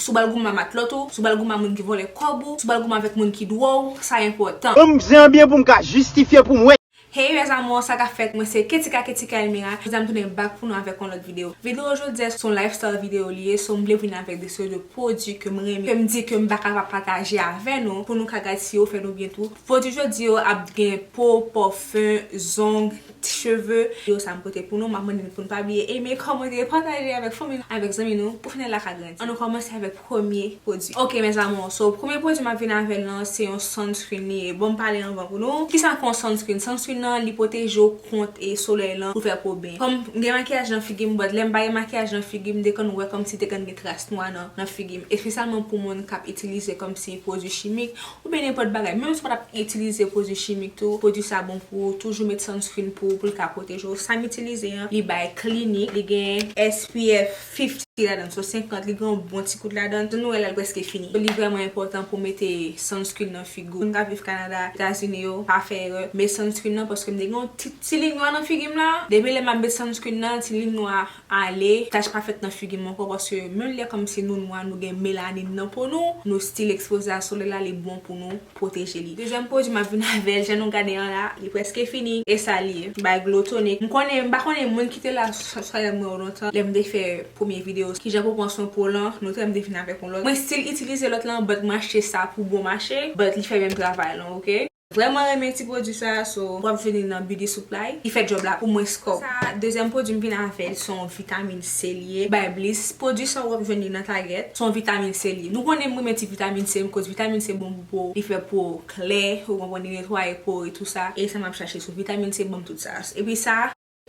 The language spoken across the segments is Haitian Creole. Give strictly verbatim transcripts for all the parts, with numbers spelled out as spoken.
Si w pral goumen a matlòt ou, si w pral goumen a moun ki vòlè kòb ou, si w pral goumen avèk moun ki dwòl, sa enpòtan. Ban m zen an byen pou m ka jistifye pou m wè. Hey mes amours, sa k ap fèt? Mwen se Ketika, Ketika Elmira. Jodi a m tounen back pou nou avèk yon lòt videyo. Videyo jodi a se yon lifestyle videyo li ye, so m vle vin avèk de seri de pwodui ke m renmen, ke m di ke m pa kapab pataje avè nou, pou nou ka gad si yo fè nou byen tou. Pwodui jodi yo ap gen po, pòfen, zong, cheve. Yo sa m pote pou nou, m ap mande nou pou nou pa bliye eme, kòmante, pataje avèk fanmi nou, avèk zanmi nou, pou fini la ka grandi. An nou kòmanse avèk premye pwodui. Ok mes amours, so premye pwodui m ap vin avè l lan se yon sunscreen li ye. Bon, m pale anvan pou nou. Kisa k yon sunscreen? Sunscreen nan li pwoteje w kont e solèy lan pou fè po w byen. Kòm m gen makiyaj nan figi m, but lè m pa gen makiyaj nan figi m, dekonn ou wè kòmsi te konn gen tras nwa nan, nan figi m. Espesyalman pou moun k ap itilize kòmsi pwodui chimik, oubyen nenpòt bagay. Menm si w pa t ap itilize pwodui chimik tou, pwodui sa bon pou ou, toujou met sunscreen pou ou, pou l ka pwoteje w. Sa m itilize an, li bay Clinique, li gen S P F fifty ladan, so senkant, li gen yon bon ti kout ladan. Jan nou wè la, l prèske fini. Li vrèman enpòtan pou w mete sunscreen nan figi w. Moun k ap viv Kanada, Etazini yo, pa fè erè, met sunscreen nan, paske m te gen yon ti, ti liy nwa nan figi m la. Depi lè m ap met sunscreen nan, ti liy nwa ale, tach pa fèt nan figi m ankò, paske menm lè kòmsi nou nwa, nou gen melanin nan po nou, nou still ekspoze a solèy la, li bon pou nou pwoteje li. Dezyèm pwodui m ap vin avè l, jan nou gade an la, li prèske fini, e sa li ye, bay Glow Tonic. M konnen, m pa konnen moun ki te la, swa, swa lè m wè w lontan, lè m te fè premye videyo, kijan pou pran swen po w lan, nou te wè m te vin avèk yon lòt. Mwen still itilize lòt lan, but m achte sa pou bon mache, but li fè menm travay lan, ok? Vrèman renmen ti pwodui sa, so w ap jwenn li nan Beauty Supply. Li fè djòb la pou mwens kòb. Sa, dezyèm pwodui m vin avè l, se yon vitamin C li ye, bay Bliss. Pwodui sa w ap jwenn li nan Target. Se yon vitamin C li ye. Nou konnen m renmen ti vitamin C m, koz vitamin C bon pou po, li fè po w klè, ou konprann, li netwaye po e tou sa. E sa m ap chache, so vitamin C ban m tout sa. Epi sa,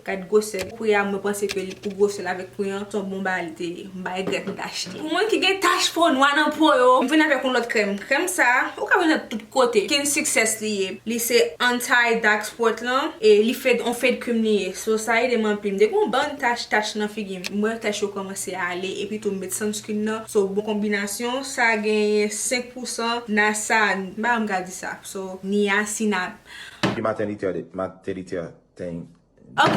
gad gwosè pri a, mwen panse ke li pou gwosè l avèk pri an, se yon bon bagay li te ye. M pa regrèt m t achte. Pou moun ki gen tach po nwa nan po yo, m vin avèk yon lòt krèm. Krèm sa, ou ka jwenn nan tout kote. Skin Success li ye. Li se anti dark spot lan, e li fed, on fed cream li ye. So, sa ede m anpil. M te gen yon bann tach, tach nan figi m. M wè tach yo kòmanse ale, epi tou m met sunscreen nan. So, bon konbinasyon. Sa genyen senk pousan nasa, m pa janm ka di sa. So, niacinamide. Di maternité, maternité, thing. Ok.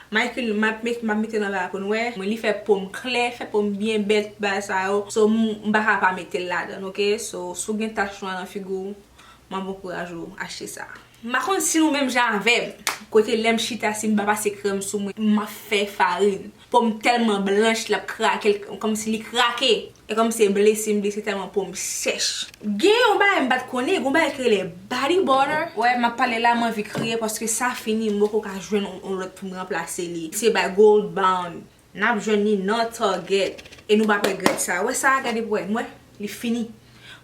Michael, m ap met, m ap mete nan la pou nou wè. Mwen, li fè po m klè, fè po m byen bèl, tout bagay sa yo. So, m, m pa ka pa mete l ladan, ok? So, si w gen tach nwa nan figi w, m ap ankouraje w achte sa. M pa konn si nou menm jan avè m. Kote lè m chita, si m pa pase krèm sou mwen, m ap fè farin. Po m tèlman blanch, l ap krake, l, kòmsi li krake. E kòmsi e blese m blese tèlman po m chèch. Gen yon bagay m pa t konnen, gen yon bagay ki rele body butter. Wè, m ap pale la, m anvi kriye paske sa fini, m poko ka jwenn yon, yon lòt pou m ranplase li. Se bay Gold Bond. N ap jwenn li nan Target. E nou p ap regrèt sa. Wè sa, gade pou wè. M wè, li fini.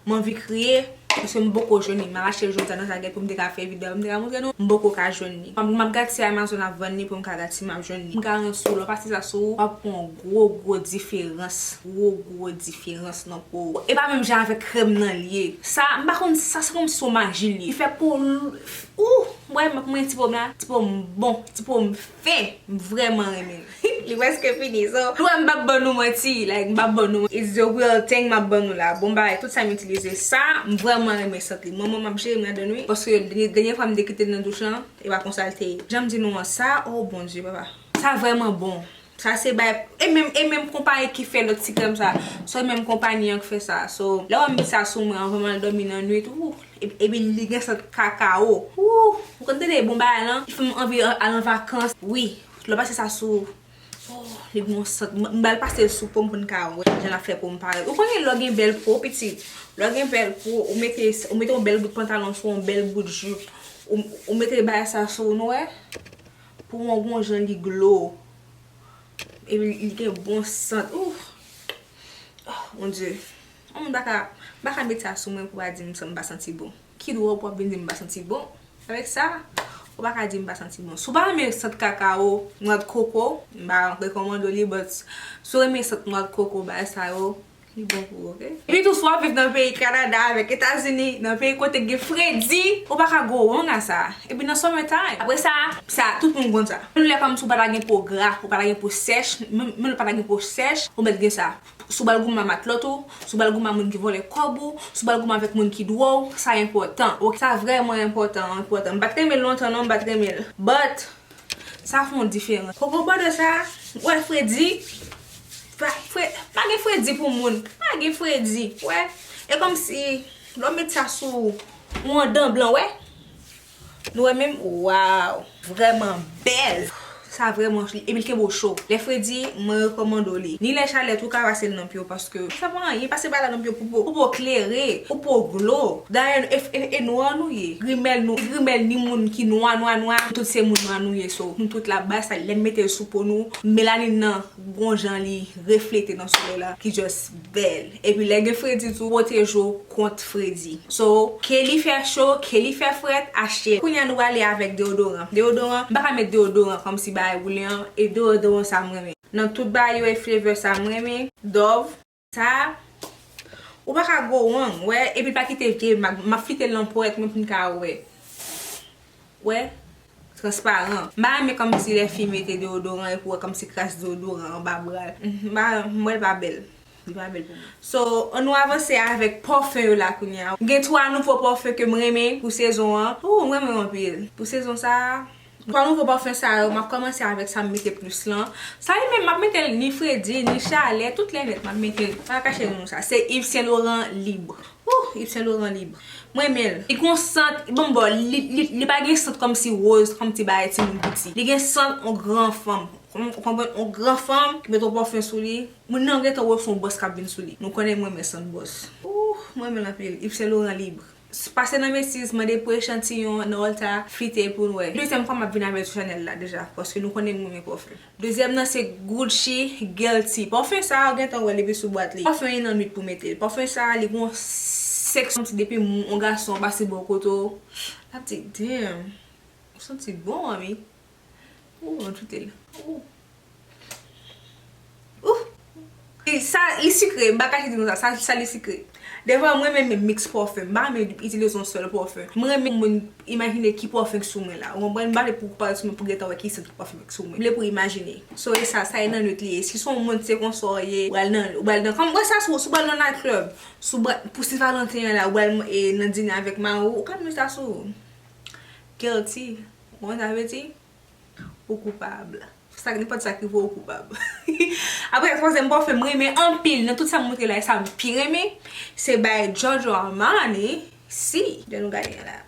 M anvi kriye, paske m poko jwenn li. M al achte l jodi a nan Target pou m te ka fè videyo, pou m te ka montre nou. M poko ka jwenn li. M ap, m ap gad si Amazon ap vann li pou m ka gad si m ap jwenn li. M garanti w, lè w pase sa sou ou, w ap wè yon gwo, gwo diferans. Gwo, gwo diferans nan po w. E pa menm jan avèk krèm nan li ye. Sa, m pa konn, sa se kòmsi yon maji li ye. Li fè po w, ou, m wè, m ap mwen ti po m la. Ti po m bon, ti po m fen. M vrèman renmen l. Li prèske fini, so, nou wè m p ap ban nou manti, like, m p ap ban nou, it's the real thing m ap ban nou la. Bon bagay, tout sa m itilize sa, m vrèman renmen sant li. Manman m ap jere m ladan l wi, paske dènye, dènye fwa m te kite l nan douch lan, e pa konsa l te ye. Jan m di nou an, sa, oh Bondye, papa. Sa vrèman bon. Sa se bay, e menm, e menm konpayi ki fè lòt ti krèm sa. So, e menm konpayi an ki fè sa. So, lè w wè m met sa sou mwen anvan m al dòmi nan nwit, ou, e, epi li gen sant kakawo. Ou, ou konn tande bon bagay lan? Li fè m anvi al, al an vakans. Wi, lè w pase sa sou, oh, li gen yon sant. M, m pral pase l sou po m pou n ka wè jan l ap fè po m parèt. Ou konnen lè w gen bèl po, pitit. Lè w gen bèl po, ou mete, ou mete yon bèl bout pantalon sou yon bèl bout jip. Ou, ou mete bagay sa sou ou, nou wè? Pou w wè yon jan li glow. Epi li gen bon sant. Ouh. Oh, mon Dieu. Yon moun pa ka, pa ka met sa sou mwen pou pa di m sa m pa santi bon. Ki dwòl pou w ap vin di m pa santi bon? Avèk sa, ou pa ka di m pa santi bon. Si w pa renmen sant kakawo, nwa de koko, m pa rekòmande w li, but si w renmen sant nwa de koko, bagay sa yo, li bon pou ou, ok? Epi tou, si w ap viv nan peyi Kanada avèk Etazini, nan peyi kote gen fredi, ou pa ka go wrong a sa. Epi nan summer time. Apre sa, sa, tout moun konn sa. Menm lè kòmsi w pa ta gen po gra, ou pa ta gen po sèch, menm, menm lè w pa ta gen po sèch, ou mèt gen sa. Si w pral goumen a matlòt ou, si w pral goumen a moun ki vòlè kòb ou, si w pral goumen avèk moun ki dwòl, sa enpòtan. Ok, sa vrèman enpòtan, enpòtan. M pa t renmen l lontan non, m pa t renmen l. But, sa fè yon diferans. Koko bòdè sa, ou wè fredi, fra-, fre-, Gen fredi pou moun. Pa gen fredi. Wè. E kòmsi lè w met sa sou yon dan blan, wè. Nou wè menm? Waw! Vrèman bèl! Sa vrèman, epi l kenbe w cho. Lè fredi, mwen rekòmande w li. Ni lè chalè tou, ou ka pase l nan pye w paske sa pa anyen, pase bagay la nan pye w pou po, pou po klere, pou po glo. Dayè, e, e, e nwa nou ye. Grimèl nou, grimèl ni moun ki nwa, nwa, nwa. Nou tout se moun nwa nou ye, so. Nou tout la, bagay sa, lè n mete l sou po nou, melanin nan gon jan li reflete nan solèy la, ki just bèl. Epi lè gen fredi tou, pwoteje w kont fredi. So, ke li fè cho, ke li fè frèt, achte. Kounye a nou prale avèk deodoran. Deodoran, m pa ka met deodoran kòmsi bagay woule an, e deodoran sa m renmen. Nan tout bagay yo e flavor sa m renmen. Dove, sa, ou pa ka go wrong, wè, epi l pa kite vye, m a, m a flite l nan ponyèt mwen pou n ka wè. Wè, transparan. M pa renmen kòmsi lè fi mete deodoran epi w wè kòmsi kras deodoran anba bra l. M pa, m wè l pa bèl. Li pa bèl pou mwen. So, ann nou avanse avèk pòfen yo la kounye a. Gen twa nouvo pòfen ke m renmen pou sezon an. Ooh, m renmen yo anpil. Pou sezon sa a, twa nouvo pòfen sa yo, m ap kòmanse avèk sa m mete plis lan. Sa li menm, m ap mete l ni fredi, ni chalè, tout lè nèt, m ap mete l. Pa kache nou sa. Se Yves Saint Laurent Libre. Ooh, Yves Saint Laurent Libre. Mwen renmen l. Li gon sant, bon, bon, li, li, li pa gen sant kòmsi woz, kòmsi bagay timoun piti. Li gen sant yon gran fanm. Ou konprann? Yon gran fanm ki mete yon pòfen sou li. Moun nan gentan wè se yon bòs k ap vin sou li. Nou konnen mwen renmen sant bòs. Ooh, mwen renmen l anpil. Yves Saint Laurent Libre. Pase nan Macy's, mande pou echantiyon nan Ulta, flite pou n wè. Dezyèm fwa m ap vin avè l sou chanèl la deja, paske nou konnen mwen renmen pòfen. Dezyèm nan se Gucci Guilty. Pòfen sa a, ou gentan wè l depi sou bwat li. Pòfen li nan nwit pou mete l. Pòfen sa a, li gon sèks kòmsi depi m, yon gason pase bò kote w, l ap di, damn, ou santi bon, wi. Ooh, mwen choute l. Ooh. Ooh. E sa, li sikre, m pa kache di nou sa, sa, sa li sikre. Devan mwen, mwen renmen mix pòfen. M pa renmen itilize yon sèl pòfen. Mwen renmen moun imajine ki pòfen ki sou mwen la. Ou konprann? M pa vle pou ou parèt sou mwen pou gentan wè ki sant ki pòfen ki sou mwen. M vle pou imajine. So, e sa, sa e nan nwit li ye. Si se yon moun se konsa w ye, ou al nan, ou al nan, kòm, wè sa sou, sou bal nan night club. Sou bal, pou Sen Valanten an la, ou al, e, nan dine avèk mari w, ou ka met sa sou. Guilty. Ou konn sa vle di? Ou koupab. Sa, nenpòt sa ki vre, ou koupab. Apre, twazyèm pòfen m renmen anpil nan tout sa m montre la, e sa m pi renmen, se bay Giorgio Armani, si, jan nou gade l la.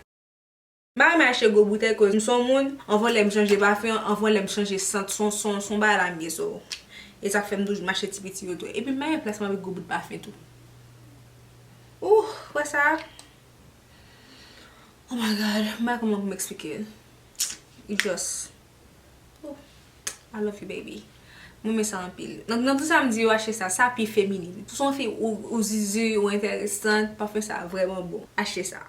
M pa renmen achte gwo boutèy, koz m se yon moun, anvan lè m chanje pafen, anvan lè m chanje sant, se yon, se yon, se yon bagay la m ye, so. E sa k fè m toujou m achte ti piti yo tou. Epi m pa gen plas m avèk gwo bout pafen tou. Ooh, wè sa? Oh my God, m pa konn kòman pou m eksplike l. It just, oh, I love you, baby. Mwen renmen sa anpil. Nan, nan tout sa m di yo achte sa, sa pi feminin. Pou se yon fi ou, ou zizi, ou enteresan, pòfen sa vrèman bon. Achte sa.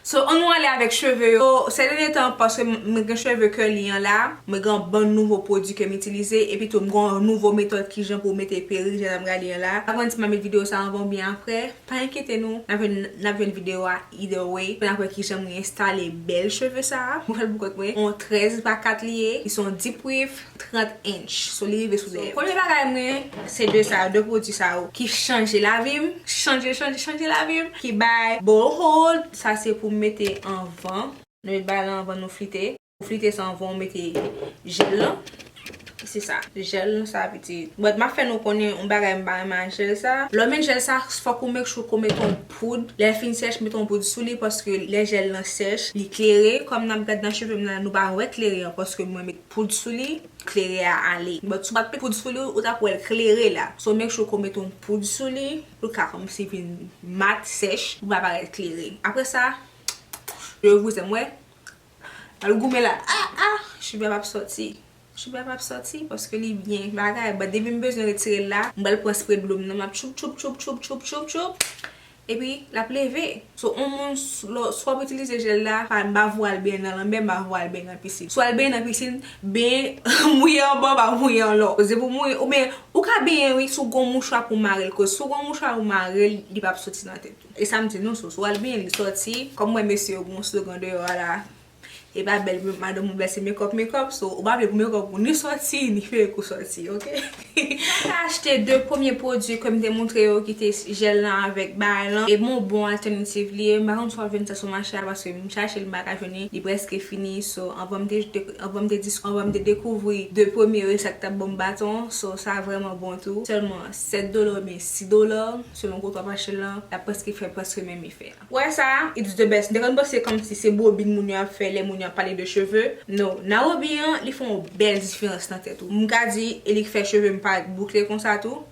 So, ann nou ale avèk cheve yo. Sè dènye tan, paske m, mwen gen cheve curly an la, mwen gen yon bann nouvo pwodui ke m itilize, epi tou m gen yon nouvo metòd kijan pou w mete perik, jan n ap gade an la. Pa konn si m a met videyo sa anvan oubyen apre. Pa enkyete nou, n ap jwenn, n ap jwenn videyo a either way. Pou n ap wè kijan mwen enstale bèl cheve sa a. Mwen fè l pou kont mwen. On trèz pa kat li ye. Li se yon deep weave, trant inch. So, li rive sou dèyè. So, premye bagay mwen, se de sa yo, de pwodui sa yo ki chanje lavi m, chanje, chanje, chanje lavi m, ki bay bold hold. Sa se pou m mete anvan. Nou met bagay la anvan nou flite. Ou flite sa anvan ou mete jèl lan. Se sa, jèl lan sa pitit. But m ap fè nou konnen yon bagay m pa renmen ak jèl sa. Lè w met jèl sa, fòk ou make sure ke w mete yon poud. Lè l fin sèch, mete yon poud sou li, paske lè jèl lan sèch, li klere. Kòm n ap gad nan cheve m nan, nou pa wè klere an, paske mwen met poud sou li, klere a ale. But si w pa t met poud sou li, ou t ap wè l klere la. So, make sure ke w mete yon poud sou li, pou l ka kòmsi vin mat, sèch, pou l pa parèt klere. Apre sa, je vous aime, wè. Al goumen la. Ah, ah, cheve a p ap sòti. Cheve a p ap sòti paske li byen bagay. But depi m bezwen retire l la, m pral pran spray dlo m nan, m ap tchoup, tchoup, tchoup. Epi, l ap leve. So, yon moun, s-, lò, si w ap itilize jèl la, pa, m pa voye al benyen nan lanmè, m pa voye al benyen nan pisin. Si w al benyen nan pisin, benyen mouye anba, pa mouye anlè. Koze pou mouye, oubyen, ou ka benyen, wi, si w gon mouchwa pou mare l, koz si w gon mouchwa pou mare l, li p ap sòti nan tèt ou. E sa m di nou, so, si w al benyen, li sòti. Kòm mwen, mesye yo, gon slogan deyò a la. E pa bèl, madanm ou bèl, se makeup, makeup. So, ou pa vle pou makeup ou ni sòti, ni feyik ou sòti, ok? Mwen te achte de premye pwodui ke m te montre yo, ki te jèl lan avèk bagay lan. E bon, bon alternative li ye. M pa konn si w ap jwenn sa sou mache a, paske m chache l, m pa ka jwenn li. Li prèske fini. So, anvan m te, anvan m te, dis- anvan m te dekouvri de premye yo, e sa k t ap ban m baton. So, sa vrèman bon tou. Sèlman sèt dola oubyen sis dola, selon kote w ap achte l lan, l ap prèske fè prèske menm efè a. Ou wè sa, it's the best. M te konn panse kòmsi se bobin moun yo ap fè lè moun yo ap pale de cheve. No, Naobi an, li fè yon bèl diferans nan tèt ou. M ka di, e li k fè cheve m pa boukle konsa tou.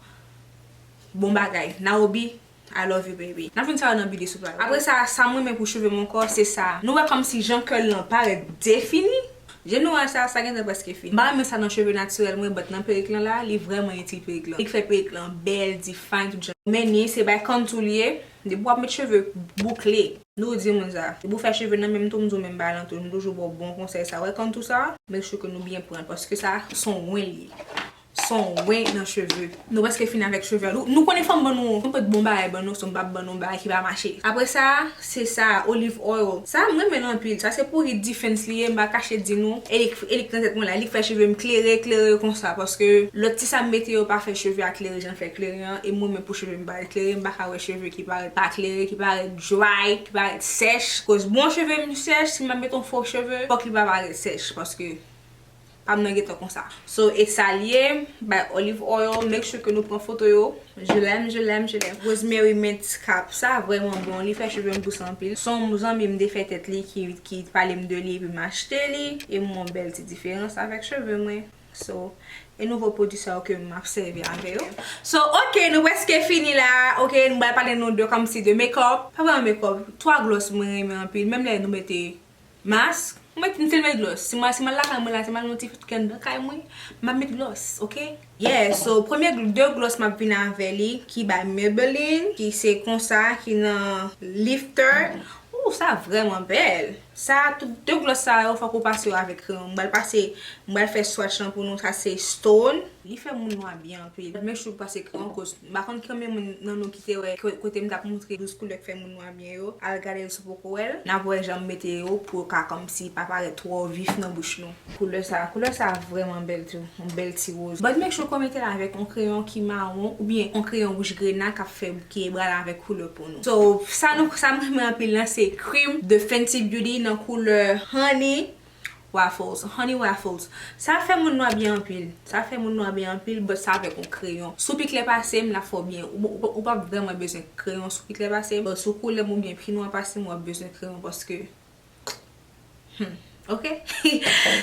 Bon bagay. Naobi, I love you, baby. N ap jwenn sa yo nan bidye sou pla. Apre sa, sa m renmen pou cheve m ankò, se sa. Nou wè kòmsi jan kè l lan parèt defini? Jan nou wè sa, sa gentan prèske fini. M pa renmen sa nan cheve natirèl mwen, but nan perik lan la, li vrèman itil perik lan. Li k fè perik lan bèl, define, tout jan. Men ni, se bay contour li ye. Depi w ap met cheve boukle, nou di moun sa. Depi w fè cheve nan menm tou, m di w menm bagay lan tou, m toujou ba w bon konsèy sa. Wè contour sa, make sure ke nou byen pran l, paske sa, se yon wen li ye. Se yon wen nan cheve. Nou prèske fini avèk cheve a. Nou, nou konnen fò m ban nou, nou pot bon bagay ban nou, so m p ap ban nou bagay ki pa mache. Apre sa, se sa, olive oil. Sa, m renmen l anpil. Sa, se pou heat defense li ye, m pa kache di nou. E li, e li k nan tèt mwen la, li k fè cheve m klere, klere konsa, paske lòt ti sa m mete yo pa fè cheve a klere jan l fè klere an, e mwen menm pou cheve m parèt klere, m pa ka wè cheve ki parèt pa klere, ki parèt dry, ki parèt sèch. Koz bon cheve m sèch, si m ap met yon fo cheve, fòk li pa parèt sèch, paske pa m nan gentan konsa. So, e sa l ye, bay olive oil, make sure ke nou pran foto yo. Je l'aime, je l'aime, je l'aime. Rosemary mint cap, sa vrèman bon, li fè cheve m pouse anpil. Se yon zanmi m te fè tèt li ki, ki pale m de li, epi m achte li, e m wè yon bèl ti diferans avèk cheve mwen. So, e nouvo pwodui sa yo ke m ap sèvi avè yo. So, ok, nou prèske fini la. Ok, nou pral pale nou de kòmsi de makeup. Pa vrèman makeup, twa gloss mwen renmen anpil. Menm lè nou mete mask, mwen met, m te met gloss. Si mwen, si mwen lakay mwen la, si mwen al nan ti weekend nan kay mwen, m ap met gloss, ok? Yeah, so premye gl- de gloss m ap vin avè li, ki bay Maybelline, ki se konsa, ki nan Lifter. Ooh, sa vrèman bèl. Sa, tout de gloss sa yo, fòk ou pase yo avèk kreyon. M pral pase, m pral fè swatch lan pou nou, sa se Stone. Li fè moun nwa byen anpil. Make sure w pase kreyon, koz m pa konn konbyen moun nan nou ki te wè ko- kote m t ap montre douz koulè k fè moun nwa byen yo. Al gade l si w poko wè l. N ap wè jan m mete yo pou yo ka kòmsi pa parèt twò vif nan bouch nou. Koulè sa, koulè sa vrèman bèl tou. Yon bèl ti woz. But make sure ke w mete l avèk yon kreyon ki mawon oubyen yon kreyon wouj grena k ap fè, ki pral avèk koulè po nou. So, sa nou, sa m renmen anpil lan se cream de Fenty Beauty nan koulè Honey Waffles. Honey Waffles. Sa fè moun nwa byen anpil. Sa fè moun nwa byen anpil, but sa avèk yon kreyon. Si w pi klè pase m, l ap fè w byen. Ou, ou, ou p ap vrèman bezwen kreyon si w pi klè pase m. But si w koulè m oubyen pi nwa pase m, w ap bezwen kreyon paske Hmm. Ok?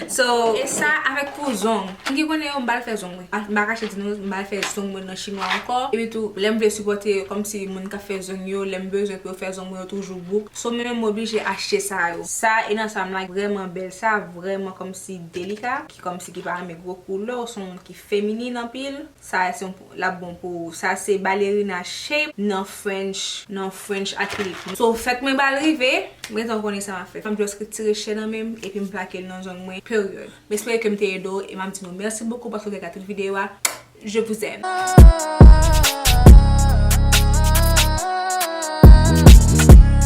So, e sa avèk pou zong. Moun ki konnen yo, m pral fè zong mwen. M pa kache di nou, m pral fè zong mwen nan chinwa ankò. Epi tou, lè m vle sipòte kòmsi moun k ap fè zong yo, lè m bezwen pou yo fè zong mwen yo toujou bouk. So, mwen menm m oblije achte sa yo. Sa, e nan sa m la vrèman bèl. Sa vrèman kòmsi delika, ki kòmsi ki pa renmen gwo koulè, ou se yon moun ki feminin anpil. Sa se yon, l ap bon pou ou. Sa se ballerina shape nan French, nan French acrylic. So, fèt mwen pral rive, m gentan konnen sa m ap fè. Fò m just retire chè nan men m, epi m plake l nan zong mwen, period. M espere ke m te ede w, e m ap di nou mèsi bokou paske w te gade tout videyo a. Je vous aime.